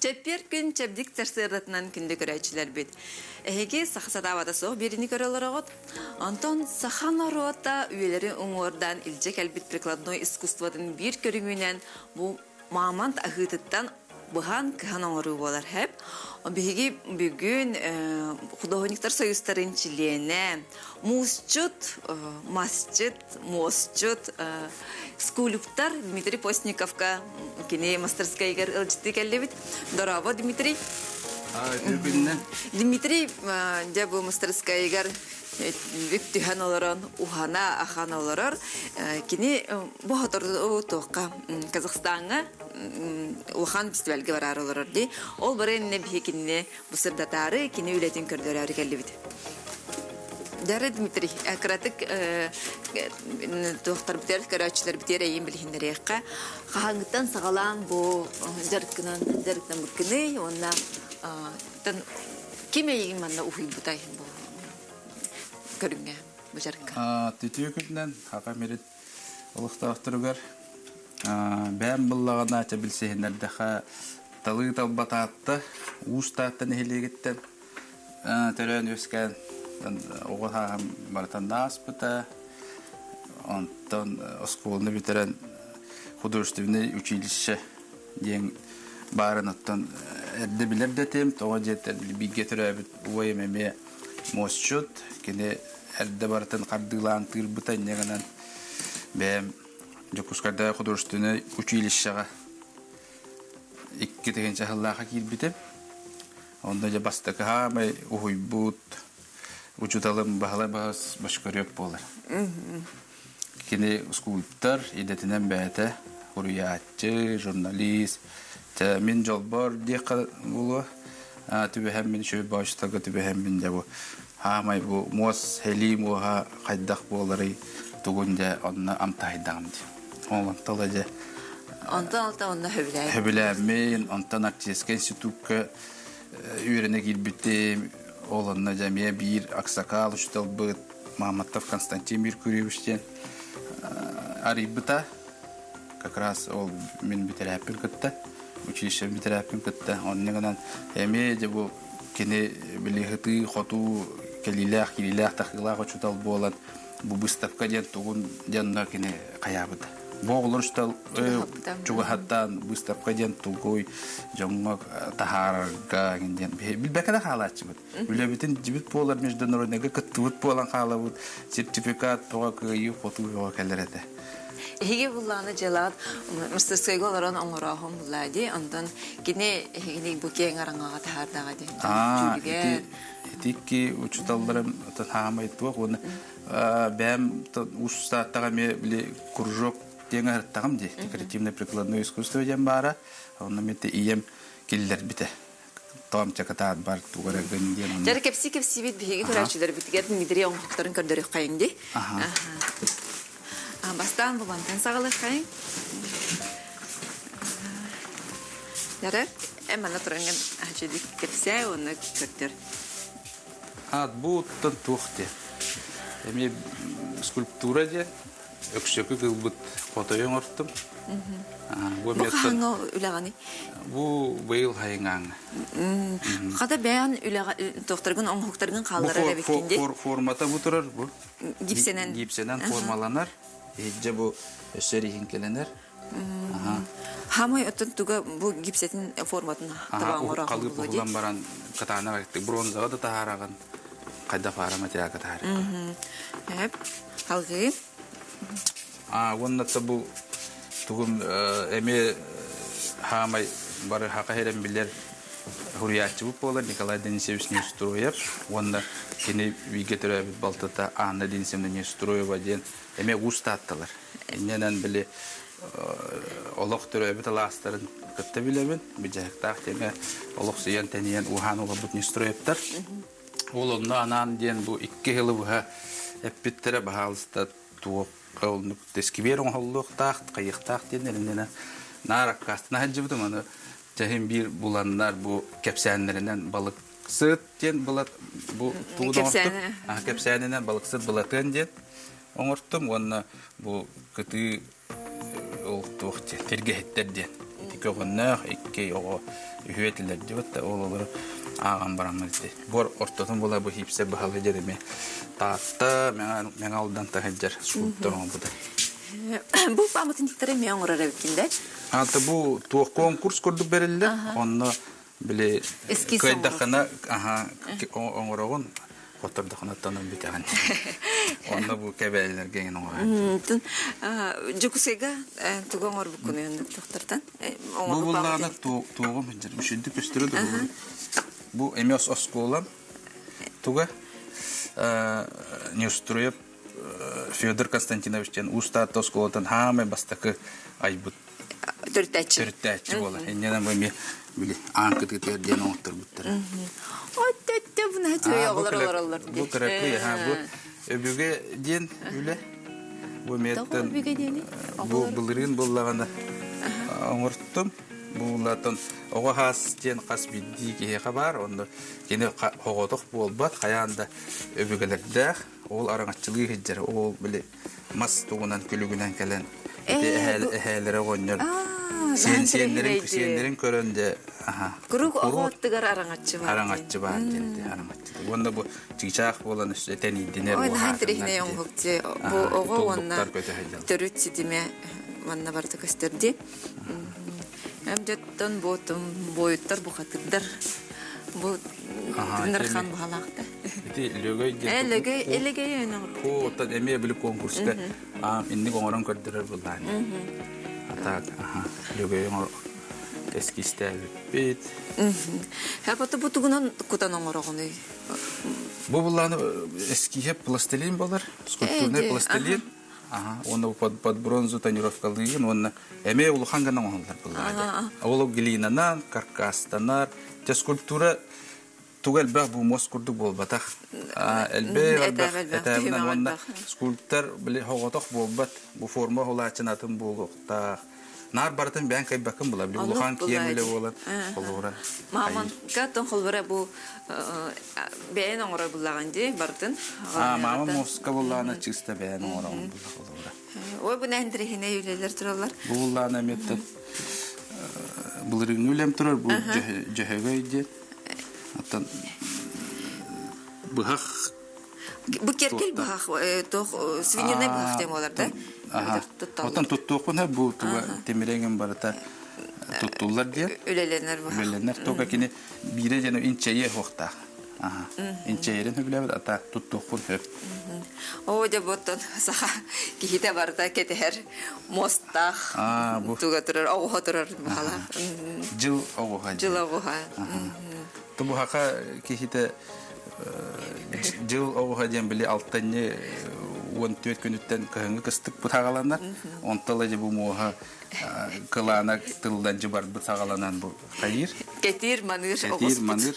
Чэппиэр күн чэбдик сарсыардатынан күндү көрөөччүлэрбит. Эһиги саха сатаабата суох биэриини көрө олороҕут. Онтон саха норуота үйэлэри уҥуордаан илдьэ кэлбит прикладной искусствотын биир көрүҥүнэн бу мамонт аһыытыттан быһан кыһан оҥоруу буолар хэп. Биһиги бүгүн художниктар союзтарын чилиэнэ, муусчут, масчыт, муосчут, скульптор Дмитрий Постниковка кини мастерскайыгар ыалдьыттыы кэллибит. Дорообо, Дмитрий. Күннэ. Дмитрий дьэ бу мастерскайыгар бүк түһэн олорон уһана ахан олорор. Кини бу хотору туохха Казахстаҥҥа улахан фестивальга бараары олорор дии. Ол бары иннэ биһи кинини бу сырдатаары, кини үлэтин көрдөрөөрү кэллибит. Дары Дмитрий, кыратык туохтарбытыгар, көрөөччүлэрбитигэр эйиин билиһиннэриэххэ. Хаһааҥҥыттан саҕалаан бу дьарыккынан дьарыктаммыккыный уонна ким эйигин манна уһуйбутай бу көрүҥҥэ, бу дьарыкка? Түтүү күнүнэн Хака мирит олохтоохторугар бэйэм буллаҕына чэ билсиһиннэрдэххэ талыы талба Таатта, Уус Таатта нэһилиэгиттэн төрөөн үөскээн оҕо сааһым барытын ааспыта. Онтон оскуоланы бүтэрэн художественнай училище диэн баарын оттон эрдэ билэр да этим. Тоҕо диэтэр бииргэ төрөөбүт убайым эмиэ муосчут. Кини эрдэ барытын хардыылаан тыырбыта инньэ гынан бэйэм Дьокуускайдааҕы художественнай училищеҕа 2000 сыллаахха киирбитим. Онно дьэ бастакы хаамай уһуйбут учууталым Баһылай Баһыс Бочкарев буолар. Кини скульптор, идэтинэн бэйэтэ суруйааччы, журналист. Чэ, мин дьолбор диэххэ буолуо. Түбэһэммин, үчүгэй боочтарга түбэһэммин дьэ бу хаамай бу муос, һэлии муоһа хайдах буоларый тугун дьэ онно амтаһайдаҕым дии. Ол онтон дьэ Онтон алта онно сөбүлээн. Сөбүлээммин, онтон Арктическай институкка үөрэнэ киирбитим. Ол онно дьэ эмиэ биир аксакаал учууталбыт Мамонтов Константин Меркурьевич диэн арыйбыта. Как раз ол мин бүтэрээппин кытта, училище бүтэрээппин кытта. Онно гынан эмиэ дьэ бу кини били ытыы-хотуу кэлиилээх, кириилээх, тахыылаах учуутал буолан бу выставка диэн тугун дьонно кини хайаабыта. Бу оҕолор учуутал чугаһаттаан выставка диэн тугуй дьоҥҥо таһаарарга диэн билбэккэ да хаалааччыбыт. Үлэбитин дьибит буолар международныйга кыттыбыт буолан хаалабыт сертификат тоҕо кыайыы хотуу бөҕө кэлэр этэ. Эһиги буллааны дьыалаҕыт мастерскойга олорон оҥорооһун буллаа дии. Онтон кини эһигини бу киэҥ араҥаҕа таһаардаҕа дии. Дьүүлүгэр. Ити икки учууталларым хаамай туох уонна бэйэм уус-устааттаҕа эмиэ били кружок диэн аһыртаҕым дии. Декоративное прикладное искусство диэн баара. Онно мин ийэм киллэрбитэ. Тоом чакатаат бар тугу эрэ гын диэн онно. Дьэ кэпсии-кэпсиибит биһиги көрөөччүлэрбитигэр Дмитрий оҥоһуктарын көрдөрүөххэйиҥ дии. Бастаан бу мантан саҕалыаххайыҥ. Дьэ, эн манна тураҥҥын ачыдык кэпсээ уонна көрдөр. Аат бу оттон туох диэн? Эмиэ скульптура диэн өксөкү кылбыт хотойу оҥортум. Бу хаһааҥҥа үлэҕиний? Бу быйыл хайыҥааҥҥа. Хата бэйэҕин үлэҕэ туохтаргын оҥоһуктаргын хаалларар эбиккин дии? Формата бу турар бу. Гипсэнэн. Гипсэнэн формаланар. Иһирдьэ бу өссө эриһиҥкэлэнэр. Хамай оттон туга бу гипсэтин форматын таба оҥороохун Халыып буолуо дии? уһулан баран катаанах бронзаҕа да таһаараҕын хайдах баара материалга таһаарыкка. Эп, алгыы. А уонна та бу тугум эмиэ хаамай бары хака хэрэн билэр суруйааччыбыт буолар Николай Денисович Неустроев уонна кини бииргэ төрөөбүт балтыта Анна Денисовна Неустроева диэн эмиэ уус таатталар. Инньэнэн били олох төрөөбүт алаастарын кытта билэбин. Быдьаһыктаах тиэмэ олохсуйан тэнийэн уһаан олорбут Неустроевтар. Ол онно анаан диэн бу икки сылы быһа эппиттэрэ баһаалыста туох оннук тескибиэр оҥоһуллуохтаах, хайыахтаах диэн эрэннэнэ наар аккаастана сылдьыбытым. Аны чэһин биир буланнар бу кэпсээннэринэн балыксыт диэн былат бу тугу оҥортум? Кэпсээнинэн балыксыт Былатыан диэн оҥортум уонна бу кытыы ол туох диэн тиргэһиттэр диэн. Ити көҕөннөөх икки оҕо үһүө этилэр дибит да ол олору ааҕан бараммын ити. Буор ортотун була бу хипсе быһалы дьэрэми Таатта Мэҥэ Алдан таһыдьар скульптор оҥорбута. Бу пааматынньыктары эмиэ оҥорор эбиккин да? Ата бу туох конкурс курдук бэриллэр. Онно били кыайдаххына аха оҥороҕун хоттордоххуна оттон бүтэҕин. Онно бу кэбээлэргэ эҥин оҥорор. Дьокуускайга тугу оҥорбуккунуй оннук тохтортон? Бу буллаҕына туоҕум сылдьар. Үчүгдүк көстөрө да Бу эмиэ оскуола туга Неустроев Федор Константинович диэн Уус Таатта оскуолатын хаамай бастакы айбыт төрүттээччи төрүттээччи буолар. Инньэнэн бу эмиэ били аан кытыытыгар диэн оҥотторбуттара. Оттөттө буна чуй оҕолор олороллор Бу кыракый аха бу өбүгэ диэн үлэ. Бу меттен өбүгэ диэни? Бу былырыын буллаҕына оҥортум. Бу улаатан оҕо хаас диэн хас биирдии киһиэхэ баар. Онно кини оҕотох буолбат, хайаан да өбүгэлэрдээх. Ол араҥаччылыы сылдьар. Ол били мас тугунан күлүгүнэн кэлэн ити эһээлэрэ оҕонньор сиэн сиэннэрин сиэннэрин көрөн дьэ аха Куруук оҕо аттыгар араҥаччы баар араҥаччы баар диэн араҥаччы уонна бу чыычаах буолан өссө тэниидинэр Ой наһаа интэриэһинэй оҥоһук дии бу оҕо уонна төрүт ситимэ манна барыта көстөр дии Эм дьоттон буойуттар бухатырдар бу тыннархан баһалаахта Ити Лөгөй диэн Э Лөгөй Элэгэй өйөн оҥорбут. Оттон эмиэ били конкурска инник оҥорон көрдөрөр былаан. А так, аха, Лөгөй оҥор эскизтээбиппит. Хапаты бу тугунан кутан оҥороҕунуй? Бу былааны эскиһэ пластилин болар, скульптурный пластилин. Аха, уонна под, под бронзу тонировкалыыгын уонна эмиэ улахан гына оҥоһуллар былаады. Ол глинанан, каркастанар. Те скульптура туга элбэх бу муос курдук буолбатах. Элбэх элбэх этээбинэн уонна скульптор били хоҕотох буолбат. Бу форма холааччын атын буолуохтаах. Наар барытын бэйэн кайбаккын була. Били улахан киэҥ үлэ буолан холобура. Мааманка тон холбура бу бэйэн оҥорор буллаҕын дии барытын. А маама муоска буллаана чыста бэйэн оҥорон булла холобура. Ой бу нэһин тирихине үлэлэр тураллар. Бу буллаана эмиэттэн былырыыҥҥы үлэм турар бу дьөһөгөй диэн. Оттон быһах Бу кэргэл быһах туох сувенирный быһах диэн буолар да? Оттон туттуохпун бу туга тимирэҥин барыта туттуллар диэн. Үлэлэнэр быһах. Үлэлэнэр. Только кини биирэ диэн инчэйиэ суохтаах. Инчэйэрин сөбүлээбит, ата туттуохпун сөп. Оо, дьэ буоттан саха киһитэ барыта кэтэһэр муостаах туга турар, оҕуһа турар баһалаах. Дьыл оҕуһа. Дьыл оҕуһа. Тубуһаха киһитэ дьыл оҕуһа диэн били алтынньы 14 күнүттэн кыһыҥҥы кыстык саҕаланар. Онтон дьэ бу муоһа кылаана тыллан дьыбарбыт саҕаланан бу хайыыр. Кэтиир маныыр Кэтиир маныыр.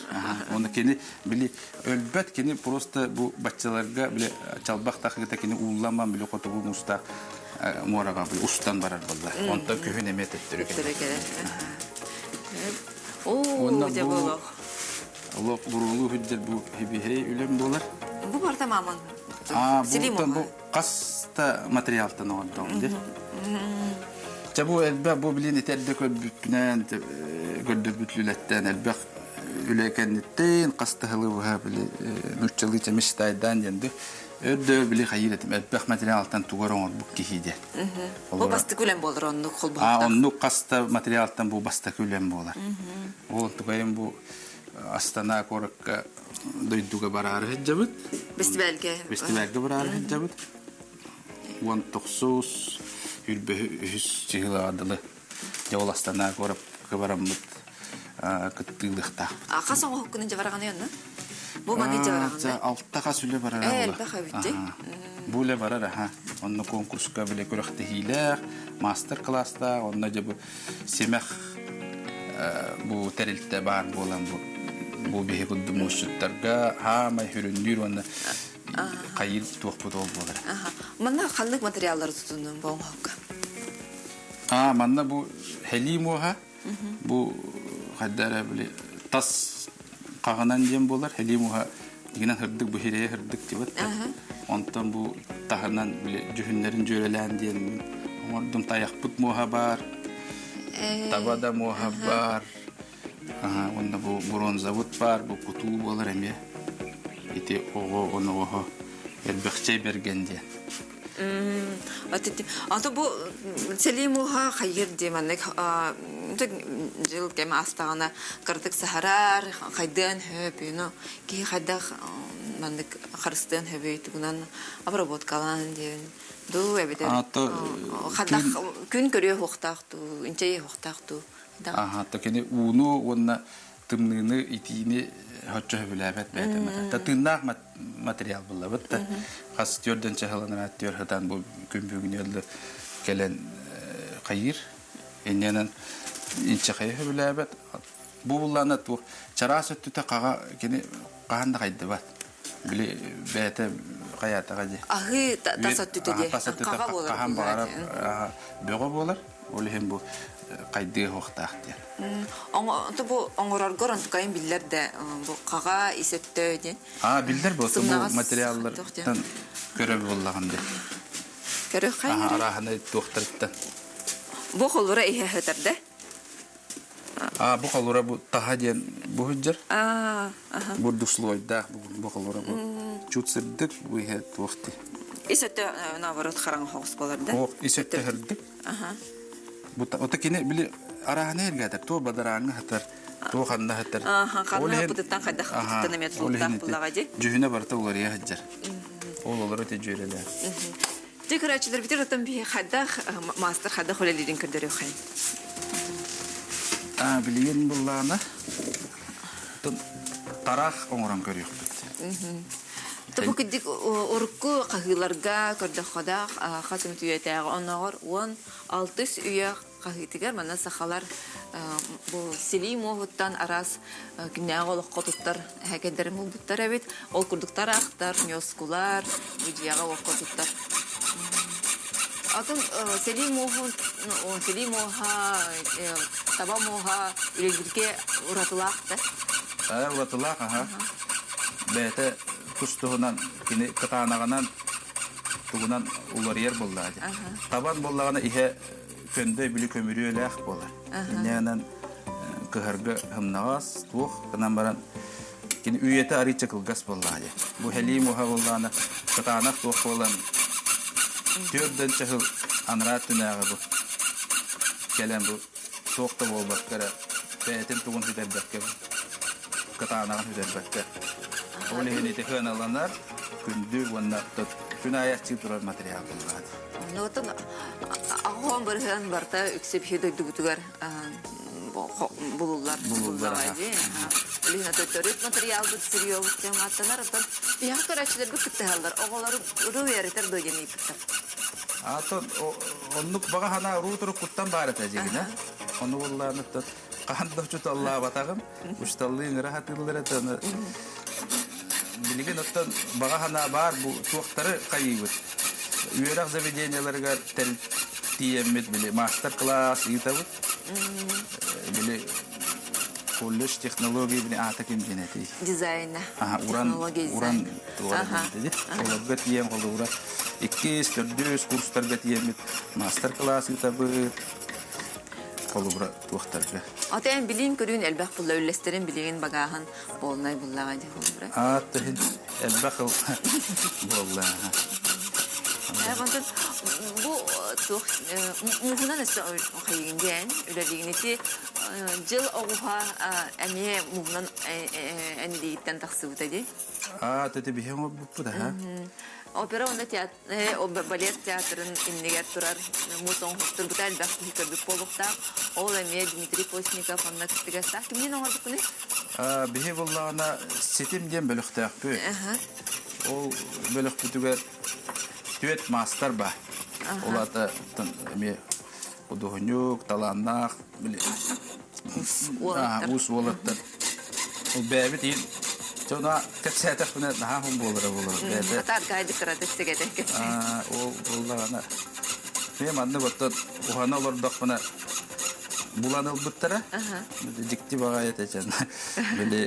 Оны кини били өлбөт кини просто бу баччаларга били чалбах тахыыта кини уулламан били хотугу муустаах муораҕа били устан барар буолла. Онтон күһүн эмиэ төттөрү кэлэр. Оо, дьэ болох. Олох буруолуу сылдьар бу хибиһэй үлэм буолар. Бу барыта мааман. Аа, бу бу хас да материалтан оҥордоҕум дии. Чэ бу элбэх бу билин ити эрдэ көрбүппүнэн көрдөрбүт элбэх үлэ кэнниттэн хас да сылы быһа били нууччалыы чэмиш тайдаан диэн өрдө били хайыыр этим элбэх материалтан тугар оҥорбут киһи диэн. Бу бастакы үлэм буолар оннук холбоһуктаах. Оннук хас да материалтан бу бастакы үлэм буолар. Ол тугайым бу Астана куоракка дойдуга бараары сылдьабыт. Бэстибээлгэ. Бэстибээлгэ бараары сылдьабыт. Уон тохсус, үрбөһү үһүс чыһылаҕа дылы дьэ ол Астана куоракка бараммыт кыттыылыахтаах. А хас оҥоһуккунун дьэ бараҕаный онно? Бу маны дьэ бараҕын Алта хас үлэ барара Э, элбэх эбит дии. Бу үлэ барар аха. Онно конкурска бile күрэхтэһиилээх, мастер-класстаах, онно дьэ бу симэх бу тэрилтэ баар буолан бу бу биһи курдук муосчуттарга хаамай хүрүннүүр уонна хайыыр туохпут ол буолар. Манна ханнык материаллары тутуннуҥ бу оҥоһукка? Аа, манна бу һэлии муоһа бу хайда эрэ били тас хаҕынан диэн буолар. Һэлии муоһа дигинэн сырдык бу хирэйэ сырдык дибит. Онтон бу таһынан били дьүһүннэрин дьүөрэлээн диэн оҥордум тайахпыт муоһа баар. Таба да муоһа баар. Уонна бу бронзабыт баар, бу кутуу буолар эмиэ. Ити оҕо оноҕоһо элбэхчэй бэргэн диэн. Ата бу сэлии муоһа хайыр дии маннык дьыл кэм аастаҕына кыратык саһарар, хайдыан хөп, киһи хайдах маннык харыстыан хөбүй тугунан обработкалаан диэн дуу эбэтэр хайдах күн көрүө уохтаах дуу, инчэйиэ уохтаах дуу. Аха, то кини ууну уонна тымныыны, итиини хоччо сөбүлээбэт бэйэтэ. Та тыыннаах материал буллабыт да. Хас түөрдөн чаһыланар түөр хатан бу күн бүгүн кэлэн хайыр. Иннинэн инчэхэйи сөбүлээбэт. Бу буллаана туох чараас өттүтэ хаҕа кини хаһан да хайдыбат. Били бэйэтэ хайаатаҕа дии. Аһыы тас өттүтэ дии. Тас өттүтэ хаһан баҕарар бөҕө буолар. Ол иһин бу хайдыа суохтаах диэн. Онто бу оҥороргор онтукайын биллэр да бу хаҕа ис өттө диэн. Аа биллэр бу бу материаллартан көрө буоллаҕын диэн. Көрө хайыр. Арааһынай туохтарыттан. Бу холура иһэ хытар да? Аа бу холура бу таһа диэн бу сылдьар. Аа Бурдук слойдаах бу холура бу. Чут сырдык бу иһэ туох дии. Ис өттө наоборот хараҥа хоҕус буолар да? Ох, ис өттө сырдык. Ото кини били арааһына эргэтэр, туох бадарааҥҥа сытар, туох ханна сытар. Ханна бытыттан хайдах бытыттан эмиэ тутулуктаах буллаҕа дии. Дьүһүнэ барыта уларыйа сылдьар. Ол олоро ити дьүөрэлээх. Дьэ көрөөччүлэрбитин оттон биһи хайдах маастар хайдах үлэлиирин көрдөрүөххэйин. Аа билигин буллаҕына тараах оҥорон көрүөхпүт. Бу кырдьык урукку хаһыыларга көрдөххө да хас эмит үйэтээҕи оннооҕор 16 үйэ хаһыытыгар манна сахалар бу силии муоһуттан араас күннээҕи олоххо туттар эһэкэйдэрин булбуттар эбит. Ол курдук тараахтар, ньуоскулар, бу дьиэҕэ-уокка туттар. Атын сэлии муоһун, сэлии муоһа, таба муоһа үлэлииргэ уратылаах да? Уратылаах, аха. Бэйэтэ тус-туһунан кини кытаанаҕынан тугунан уларыйар буоллаҕа дии. Табан буоллаҕына иһэ көндөй били көмүрүөлээх буолар. Инньэ кыһарга һымнаҕас, туох гынан баран кини үйэтэ арыычча кылгас буоллаҕа дии. Бу һэлии муоһа буоллаҕына кытаанах туох буолан түөрдэн чаһыл анараа өттүнээҕи бу кэлэн бу туох да буолбакка эрэ бэйэтин тугун сүтэрбэккэ кытаанаҕын сүтэрбэккэ ол иһин ити сыаналанар күндү уонна күн аайы аччыы турар материал буоллаҕа дии. Оннуотун аҕаһоон бырыһыан барыта үксэ биһи дойдубутугар булуллар булуллар Билигин төрүт материалбыт сырьёбут диэн ааттанар оттон биһиэхэ көрөөччүлэрбит кыттыһаллар оҕолору уруу үөрэтэр дуо диэн ыйыппыттар Атын оннук баҕа санаа уруу туруккуттан баар этэ дьигинэ. Ону буллааныттан хаһан да учуталлаабатаҕым. Учуталлыы ыҥыра сатыыллар этэ. Аны билигин оттон баҕа санаа баар бу туохтары хайыыбыт. Үөрэх заведениеларыгар тиийэммит били мастер-класс ыытабыт. Били колледж технологии били аата ким диэн этий? Дизайна. Уран, уран Олорго тиийэн холобура иккис, төрдүс курстарга тиийэммит мастер-класс ыытабыт. Холобура туохтарга. Ата эн билиин көрүүн элбэх булла үллэстэрин билигин багааһын буолнай буллаҕа дии холобура. Аат иһин элбэх буолла. Онтон бу туох муһунан өссө хайыгын диэн үлэлиигин ити дьыл оҕуһа эмиэ муһунан энилиигиттэн тахсыбыта дии. Аа, тэти биһи оҥорбуппут аха. Опера уонна балет театрын иннигэр турар муус оҥоһуктурбута элбэх киһи көрбүт буолуохтаах. Ол эмиэ Дмитрий Постников онно кыттыгастаах. Кимниин оҥорбуккунуй? Биһи буллаҕына Ситим диэн бөлөхтөөхпүт. Ол бөлөхпүтүгэр түөрт маастар бар. Ол аата эмиэ худуоһунньук, талааннаах, уус уолаттар. Ол бэйэбит иһин дьоно кэпсээтэхпинэ наһаа уһун буолара буолар. Бэйэтэ Атааргайдык кыратык сэгэтэн кэпсээ. Ол буоллаҕына мен маннык оттон уһана олордохпуна булан ылбыттара. Дьикти баҕайы этэ чэн. Били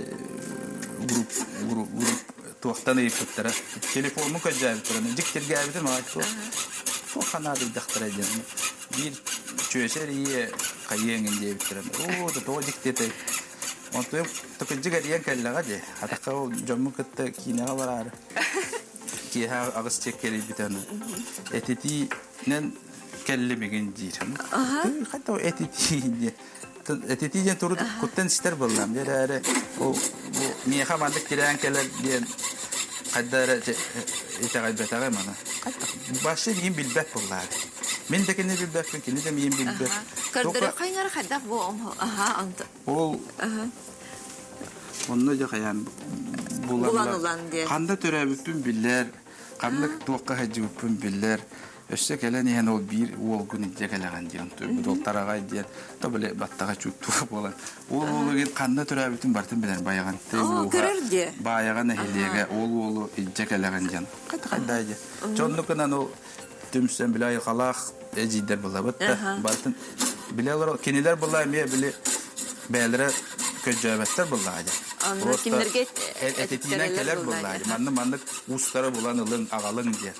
групп групп групп туохтан ыйыппыттара. Телефоммун көрдөөбүттэрэ. Дьиктиргээбитим аҕай туох туох ханаадыйдахтара диэн. Биир чүөчэ эрийиэ хайыаҥын диэбиттэрэ. Оо, тоҕо дьикти этэй. Онтуйум токыдьык эрийэн кэллэҕэ дии. Атахха ол дьоммун кытта киинэҕэ бараары. Киэһэ аҕыс чиэккэ эрийбитэ аны. Этитиинэн кэллимигин диир. Хайда этитии диэн. Этитии диэн турут куттан истэр буоллам. Дьэ эрээри ол бу миэхэ маннык кирээн кэлэр диэн хайда эрэ итэҕэйбэтэҕим аны. Вообще миин билбэт буоллаары. Мин да кини билбэппин, кини да миин билбэт. Көрдөрө хайҥара хайдах бу аха Ол онно дьэ хайаан булан ылан диэн. Ханда төрөөбүппүн биллэр, ханнык туохха сылдьыбыппын биллэр. Өссө кэлэн иһэн ол биир уолгун илдьэ кэлэҕин диэн бу тараҕай диэн то били баттаҕа чуттуу буолан уол уолугун ханна төрөөбүтүн барытын билэр байаҕан көрөр диэ баайаҕа нэһилиэгэ уол уолу илдьэ кэлэҕин диэн хайда хайда диэ дьоннук гынан ол түмсэн били айылҕалаах эдьиийдэр булабыт да барытын билэ олоро кинилэр була эмиэ били бэйэлэрэ көдьөөбөттөр буллаҕа дьэ Онно кинилэргэ этитиинэн кэлэр буллаҕа дьэ маннык маннык уустары булан ылыҥ аҕалыҥ диэн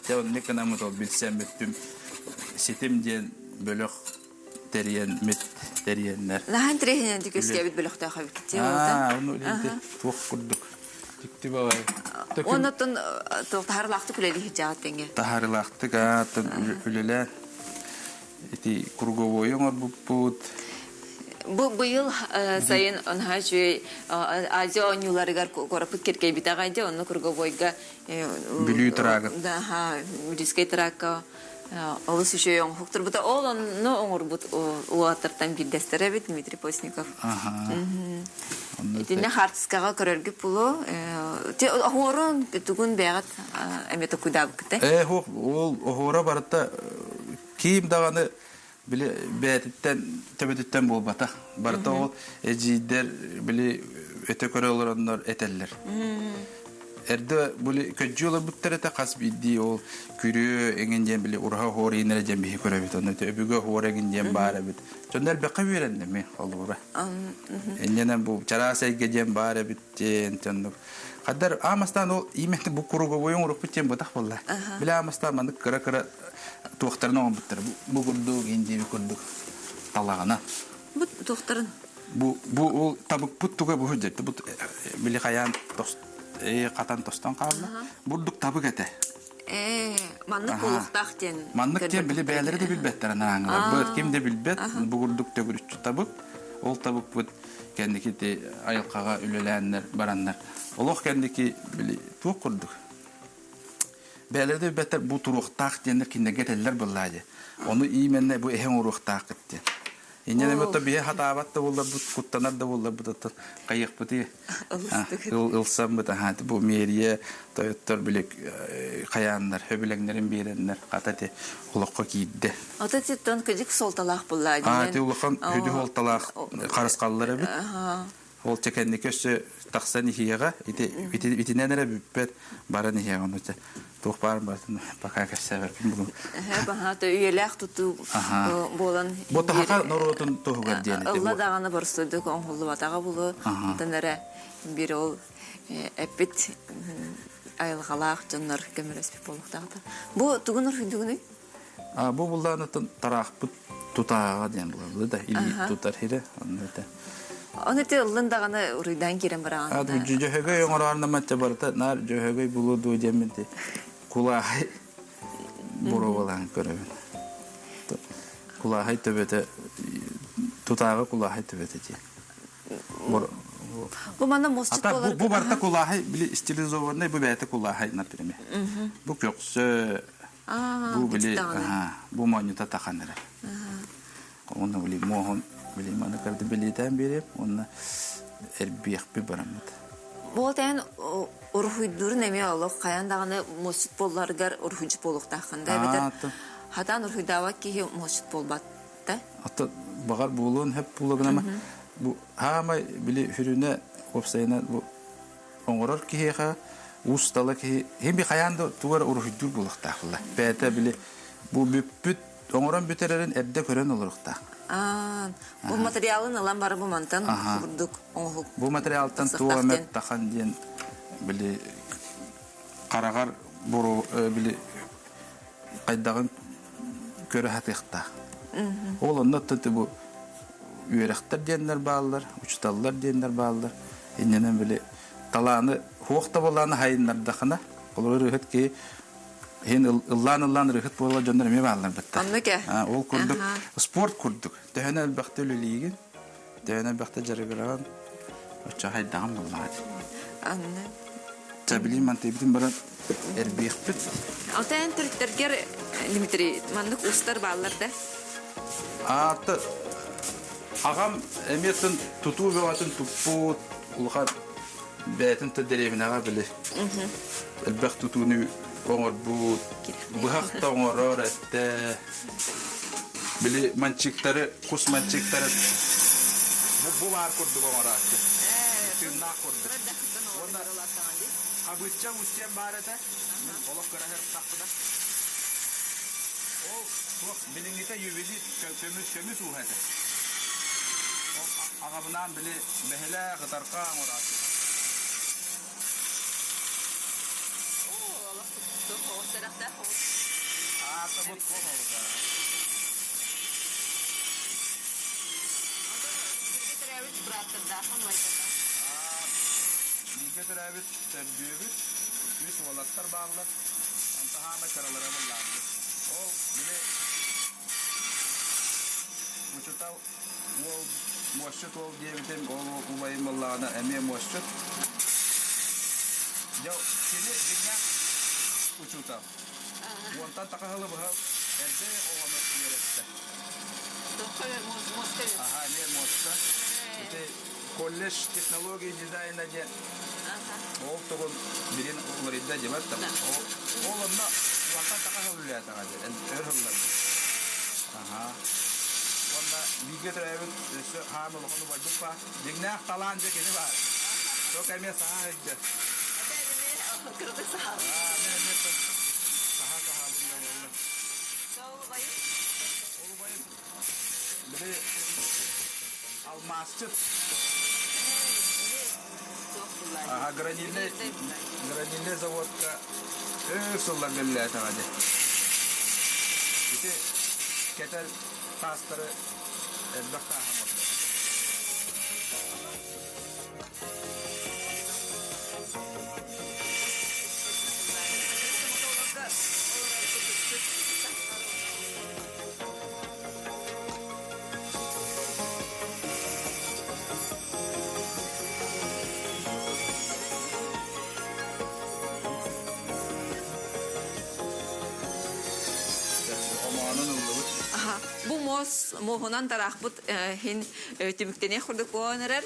Дьэ оннук гынаммыт ол билсэммит түм ситим диэн бөлөх тэрийэммит тэрийэннэр. Наһаа интэриэһинэн үөскээбит бөлөхтөөх эбиккит Аа, ону илинти туох курдук. Дьикти баҕайы. Оннуттан туох таһаарылаахтык үлэлии сылдьаҕыт тэҥэ. Таһаарылаахтык аатын үлэлээн ити круговой оҥорбуппут. Бу быйыл сайын наһаа үчүгэй Азия оонньууларыгар куораппыт киркэйбитэҕэ дии, онно круговойга Бүлүү трагы. Да, Бүлүүскэй тракка олус үчүгэй оҥоһук турбута. Ол онно оҥорбут уолаттартан биирдэстэрэ эбит Дмитрий Постников. Итиннэ хаартыскаҕа көрөргүт булу. Оһуорун тугун бэйэҕит эмиэ токуйдаабыккыт Ээ, ол оһуора барыта киим даҕаны били бэйэтиттэн төбөтүттэн буолбатах. Барыта ол эдьиийдэр били өтө көрө олороннор этэллэр. Эрдэ били көддьүү олорбуттар этэ хас биирдии ол күрүө эҥин диэн били ураһа оһуор иинэрэ диэн биһи көрөбүт. Онно өбүгэ оһуор эҥин диэн баар эбит. Дьонно элбэххэ үөрэнним мин холобура. Инньэнэн бу чараас эйгэ диэн баар эбит диэн дьоннук. Хаддар аамастаан ол именно бу круговой оҥорукпут диэн бытах буолла. Били аамастаан маннык кыра-кыра туохтарын оҥорбуттар. Бу курдук, индиви курдук талаҕына. Бу туохтарын? Бу бу ол табыкпыт туга бу дьэ бу били хайаан хатан тостон хаалла. Бурдук табык этэ. Ээ, маннык буолуохтаах диэн. Маннык диэн били бэйэлэрэ да билбэттэр анааңылар. Ким да билбэт. Бу курдук төгүрүччү табык. Ол табыкпыт кэнники ти айылҕаҕа үлэлээннэр бараннар. Олох кэнники били туох курдук Бэйэлэрэ да билбэттэр бу туруохтаах диэннэр кинилэргэ этэллэр буоллаа дии. Ону именно бу эһэ оҥоруохтааххыт диэн. Инньэ эмэ то биһи хатаабат да буолларбыт, куттанар да буолларбыт оттон хайыахпытый ылсаммыт аха бу мэрия тойоттор били хайааннар хөбүлэҥнэрин биэрэннэр хата ти олоххо киирдэ. Ото титтон кыдьык суолталаах буллаа Аа ти улахан хүдү суолталаах харысхаллар эбит. Ол чэ кэнники өссө тахсан иһиэҕэ, ити итинэн эрэ бүппэт, баран иһиэҕэ ону чэ туох баар барытын пока кэпсээбэппин бүгүн. Эһэ баһаата үйэлээх тутуу буолан Бу таһаха норуотун туһугар диэн ити. Ылла даҕаны боростуойдук оҥоһуллубатаҕа булу, онтон эрэ биир ол эппит айылҕалаах дьоннор көмөлөспүт буолуохтаахтар. Бу тугун уруһуйдугунуй? Бу буллаанытын тараахпыт тутааҕа диэн булаллы да илии тутар хире онно этэ. Оны ти ыллын даҕаны уруйдаан киирэн бараҕын. А дьөһөгөй оҥороорнаматча барыта наар дьөһөгөй булу дуу диэммин ти кулааһай буруобалаан көрөбүн. Кулааһай төбөтө тутааҕы кулааһай төбөтө диэн. Бу манна мосчут буолар. Бу барыта кулааһай били стилизованный бу бэйэтэ кулааһай например. Бу көксө Бу били бу моонньута тахан эрэр. Уонна били муоһун били маны кырды билиэтээн биэриэм уонна эрбиэхпи бараммыт. Бу тэн уруһуйдуурун эмиэ олох хайан даҕаны муосчут буолларгар уруһуйдьут буолуохтааххын да эбэтэр хатаан уруһуйдаабат киһи муосчут буолбат да. Ата баҕар буолуон хөп буолугунама бу хаамай били хүрүнэ уопсайынан бу оҥорор киһиэхэ уус тала киһи иһин би хайаан да тугу эрэ уруһуйдуур буолуохтаах буолла. Бэйэтэ били бу бүппүт оҥорон бүтэрэрин эрдэ көрөн олоруохтаах. Бу материалын ылан бары бу мантан курдук оҥоһук. Бу материалтан туох эмэ тахан диэн били хараҕар били хайдаҕын. Көрө сатыахтаах. Ол онно бу үөрэхтэр диэннэр бааллар, учууталлар диэннэр бааллар. Иннинэн били талааны хуох да буоллааны хайыннардахына, олорор ырыһыт киһи иһин ыллаан-ыллаан ырыһыт буола дьоннор эмиэ бааллар бытта. Оннук Ол курдук спорт курдук. Төһөнө элбэхтэ үлэлиигин, төһөнө элбэхтэ дьарыгыраҕын, оччо хайдаҕын буллаҕа. Анны. Ча билим мантыйбытын баран эрбиэхпит. Алтан төрүттэргэр Дмитрий маннык устар бааллар да? Ааты аҕам эмиэтин тутуу бөҕөтүн туппут улахан бэйэтин да дэриэбинэҕэ били элбэх тутууну оҥорбут быһах да оҥорор этэ били манчыктары кус манчыктары бу, бу баар курдук оҥорооччу тыыннаах курдук уонна хабычча устьен баар этэ мин олох кыра сырыттахпына ол туох билиҥҥитэ ювелир көмүс көмүс ууһа этэ ол аҕабынаан били бэһилээх ытарха оҥорооччу Аатабыт Бииргэ төрөөбүт төрдүөбүт, үс уолаттар бааллар. Онто хаамай кыралара буллаабыт. Ол били учутал уол муосчут уол диэбитим, ол убайым буоллаҕына эмиэ муосчут. Дьэ, кини дьиҥнээх учуутал. Уонтан тахаһылы быһа эрдэ оҕону үөрэттэ. Аха, эмиэ муоста. Ити колледж технологии дизайна диэн ол тугун билин уларыйда диэбэт да. Ол онно уонтан тахаһыл үлэлээтэҕэ диэн өр сылларга. Аха. Уонна бииргэ төрөөбүт өссө хаан улахан убайбыт баар. Дьиҥнээх талаан дьэ кини баар. Ток эмиэ саха сылдьар. Кырдык саха. Аа, мен эмиэ саха сахабын да буолла. Ол убайым били алмаасчыт. Аха, гранильный, гранильный заводка өр сылларга үлэлээтэҕэ дии. Ити кэтэр таастары элбэх тааһа оҥордо. Омоонун ыллыбыт. Бу муос муоһунан тараахпыт иһин түмүктэниэх курдук буолан эрэр.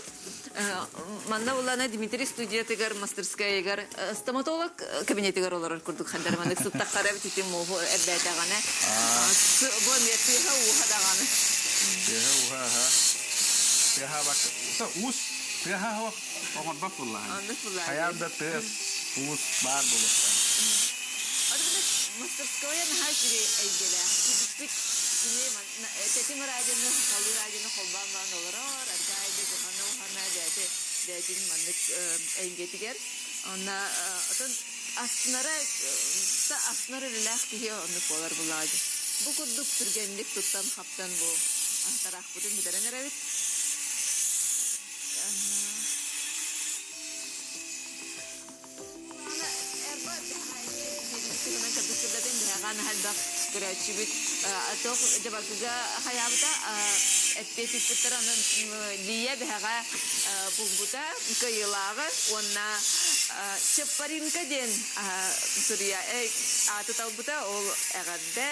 Манна буллана Дмитрий студиятыгар, мастерскайыгар, стоматолог кабинетигэр олорор курдук хандар маннык сыттахтара эбит ити муоһу эрбээтэҕинэ. Бу эмиэ тыаһа ууһа даҕаны. Тыаһа ууһа аха. Тыаһа бак уус тыаһа оҥорбот буллаҕын. Оннук буллаҕын. Хайаан да тыас уус баар буолуохтаах. Мастерская наһаа үчүгэй эйгэлээх. Киирбиппит кини Тэтим радионы, сахалыы радионы холбоон баран олорор, аргаайды кухана-ухана бэйэтэ бэйэтин маннык эйгэтигэр. Онно отон астынара та астынар үлэлээх киһи оннук буолар булаҕа Бу курдук түргэнник туттан-хаптан бу тараахпытын бүтэрэн эрэбит. Көрөөччүбүт туох дьабакыга хайаабыта эппиэт ыыппыттар аны Лия биһэҕэ булбута кыайыылааҕы уонна Чаппаринка диэн суруйа ааты талбыта ол эҕэрдэ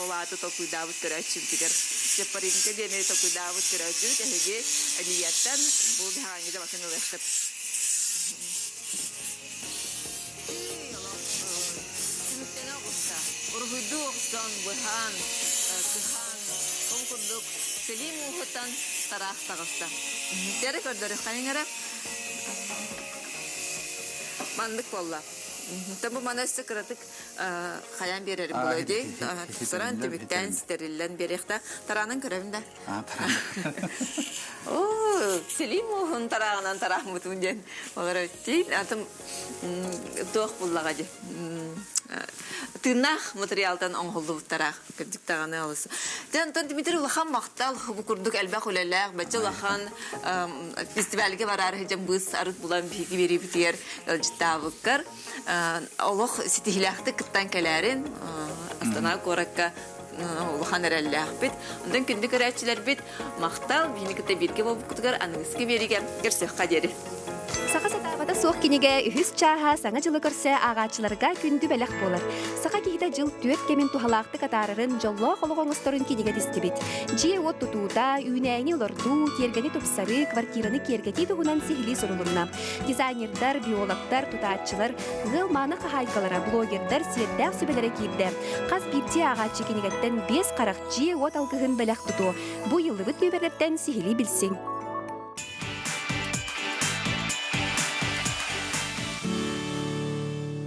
ол ааты толкуйдаабыт көрөөччүбүтүгэр Чаппаринка диэни толкуйдаабыт көрөөччүбүт эһиги Лияттан бу биһэҕэҥҥи дьабакын ылыаххыт. Түмүктэнэ оҕуста. Уруһуйдуу охсон, быһан, кыһан, ол курдук сэлии мууһуттан тараах таҕыста. Кэрэ көрдөрүөххэйиҥ эрэ. Маннык буолла. Бу маны өссө кыратык хайаан биэрэрим буолуо дии. Тупсаран, түбүктээн, ситэриллэн биэриэхтэ. Тараанан көрөбүн да. Оо, сэлии мууһун тарааҕынан тарааммытым диэн олорор тиин. Атын туох буллаҕа дии. Тыыннаах материалтан оҥоһуллубуттара кырдьык даҕаны олус. Дьэ, онтон Дмитрий улахан махтал бу курдук элбэх үлэлээх, бачча улахан фестивальга бараары сылдьан быыс арыт булан биһиги биэриибитигэр ыалдьыттаабыккар олох ситиһиилээхтик кыттан кэлээрин Астана куоракка улахан эрэллээхпит. Онтон күндү көрөөччүлэрбит махтал биһини кытта бииргэ буолбуккутугар аныгыскы биэриигэ көрсүөххэ диэри. Саха сатаабата суох кинигэ үһүс чааһа Саҥа дьылы көрсө ааҕааччыларга күндү бэлэх буолар. Саха киһитэ дьыл түөрт кэмин туһалаахтык атаарарын, дьоллоох олох оҥосторун кинигэ тистибит. Дьиэ-уот тутуута, үүнээйини олордуу, тиэргэни тупсарыы, квартираны киэргэтии туһунан сиһилии сурулунна. Дизайнердар, биологтар, тутааччылар, ыал мааны хаһаайкалара, блогердар сиэрдээх сүбэлэрэ киирдэ. Хас биирдии ааҕааччы кинигэттэн биэс харах дьиэ-уот алгыһын бэлэх тутуо. Бу ыйыллыбыт нүөмэрдэртэн сиһилии билсиҥ.